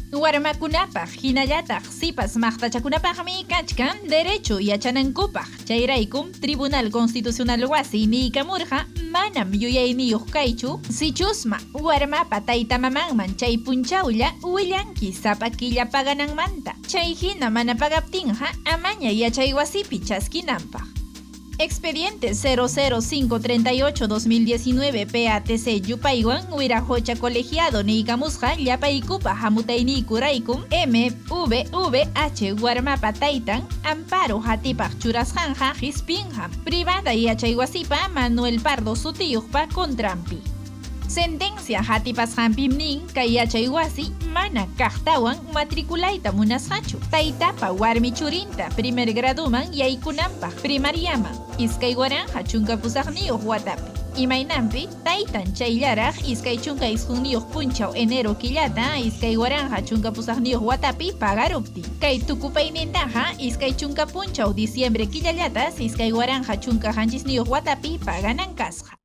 Warmakunapaq hinallataq sipas maqtachakunapaqmi kachkan derecho yachanankupaq. Chayraykum Tribunal Constitucional wasi niykamurqa manam yuyayniyuq kaychu sichusma warmapa taytamamanman chay punchawlla willanki sapa killa pagananmanta. Chayhina mana pagaptinqa amaña yachaywasipi chaskinanpaq. Expediente 00538-2019 PATC yupaywan Wiraqocha colegiado niykamusqa llapaykupa hamutayniykuraykum MVVH warmapa taytan amparo hatipaq churasqanqa qispinqam privada yachaywasipa Manuel Pardo sutiyuqpa contranpi. Sentencia hatipasqanpim nin kay yachaywasi mana kaqtawan matriculayta munasqachu taytapa warmi churinta primer graduman yaykunanpaq primariaman 2018 watapi. Imaynanpi taytan chayllaraq 29 punchaw enero killata 2018 watapi pagaruptin. Kay tukupaynintaqa 20 punchaw diciembre killallatas 2017 watapi paganan kasqa.